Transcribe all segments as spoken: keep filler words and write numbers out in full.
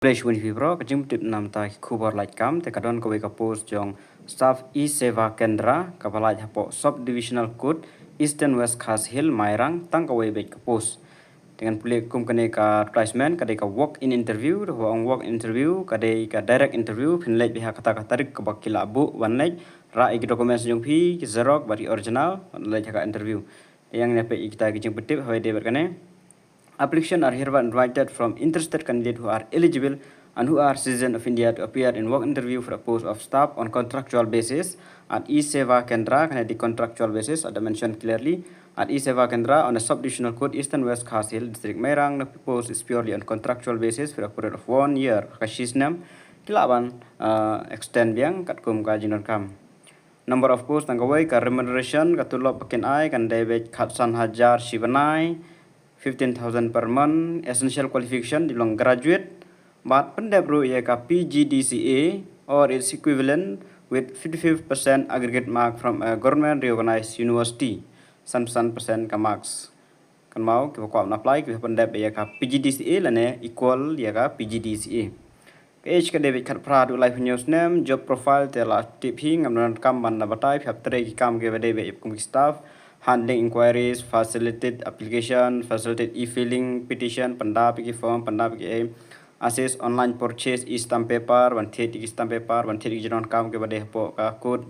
Khublei shibun ïa phi baroh, ka jingpyntip namar ki khubor lait kam, te ka don kawei ka post jong staff E Seva Kendra, kaba lait hapoh Sub Divisional Court, Eastern West Khasi Hills, Mairang, tang kawei beit ka post. Te ngan pule kum kane ka advertisement, ka dei ka walk in interview, te haba ong walk in interview, ka dei ka direct interview, phin leit beit ha kata ka tarik kaba ki la buh ban leit, rah ïa ki documents jong phi, ki xerox, bad ki original, ban leit ha ka interview. Te ïa ngin ïa peit ïa kita ki jingpyntip, haba ïadei bad kane. Applications are hereby invited from interested candidates who are eligible and who are citizens of India to appear in work interview for a post of staff on contractual basis at E Seva Kendra, kane dei contractual basis, lada mention clearly, at E Seva Kendra on a sub-divisional court, Eastern West Khasi Hills District, Mairang. The post is purely on contractual basis for a period of one year, ka shi snem, ki lah ban, uh, extend biang katkum ka jingdonkam. Number of post tang kawei, ka remuneration, ka tulop ba kin ai, kan dei beit khatsan hajar shi bnai, fifteen thousand per month. Essential qualification, dei long graduate bad pyndep ruh ïa ka P G D C A or its equivalent with fifty-five percent aggregate mark from a government recognized university. San percent ka marks. Kynmaw, kiba kwah ban apply, kiba pyndep ïa ka P G D C A lane equal ïa ka P G D C A. Ka age ka dei beit khatphra haduh laiphew hynñiew snem. Job profile, te la tip hi, ngam donkam ban da batai, phi hap trei ki kam kiba dei beit kum ki staff, handling inquiries, facilitate application, facilitate e-filing petition, pyndap ïa ki form, pyndap ïa ki, eh, assist online purchase e-stamp paper, ban thied ïa ki stamp paper, ban thied ïa ki jingdonkam kiba dei hapoh ka court.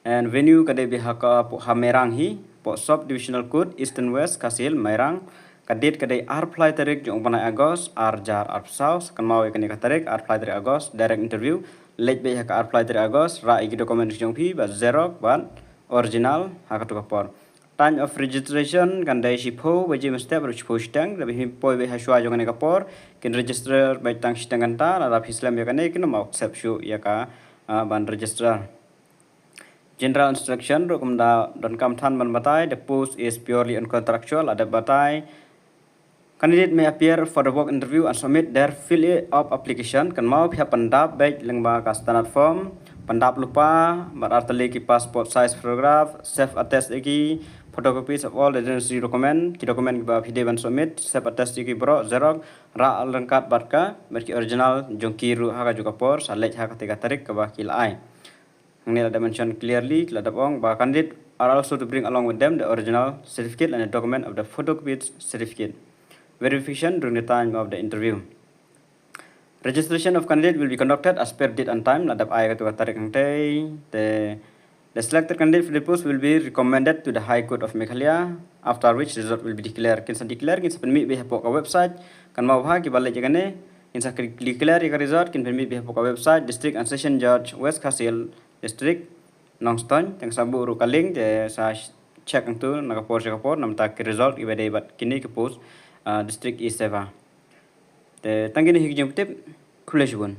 And venue ka dei beit ha ka, hapoh, ha Mairang hi, hapoh Sub Divisional Court, Eastern West Khasi Hills, Mairang. Ka date ka dei arphew lai tarik jong u bnai August, ar hajar arphew saw. Sa kynmaw ïa kane ka tarik, arphew lai tarik August, direct interview. Leit beit ha ka arphew lai tarik August, rah ïa ki document jong phi, bad xerox, bad original, ha katto ka por. Time of registration kan dei shiphew baje mynstep haduh shiphew shiteng, lada phi poi beit ha shuwa jong kane ka por, kin register beit tang shiteng kynta, lada phi slem ïa kane, kin ym accept shuh ïa ka, ah, ban register. General instruction ruh kumta, donkam than ban batai, the post is purely on contractual, la dep batai. Candidate may appear for the work interview and submit their fill up application. Kynmaw, phi hap pyndap beit lyngba ka standard form, pyndap lypa, bad artylli ki passport size photograph, self attest ïa ki, photocopies of all the necessary document, ki document kiba phi dei ban submit, self attest ïa ki baroh, xerox, rah ryngkat bad ka, bad ki original jong ki ruh ha kajuh ka por, sa leit ha katei ka tarik kaba ki la ai. Hangne la dep mention clearly, la dep ong ba candidate are also to bring along with them the original certificate and a document of the photocopied certificate. Verification during the time of the interview. Registration of candidate will be conducted as per date and time, la dep ai katto ka tarik hangtei. The, the selected candidate for the post will be recommended to the High Court of Meghalaya, after which result will be declared. Kin sa declare, kin sa pynmih beit hapoh ka website, kynmaw bha kiba leit ïa kane, kin sa declare ïa ka result, kin pynmih beit hapoh ka website, District and Session Judge, West Khasi Hills District, Nongstoiñ, te nga sa buh ruh ka link, te sa check hangto na ka por sha ka por, namar ki result kiba dei bad kine ki post, ah, District E Seva. Te tang kine hi ki jingpyntip, khublei shibun.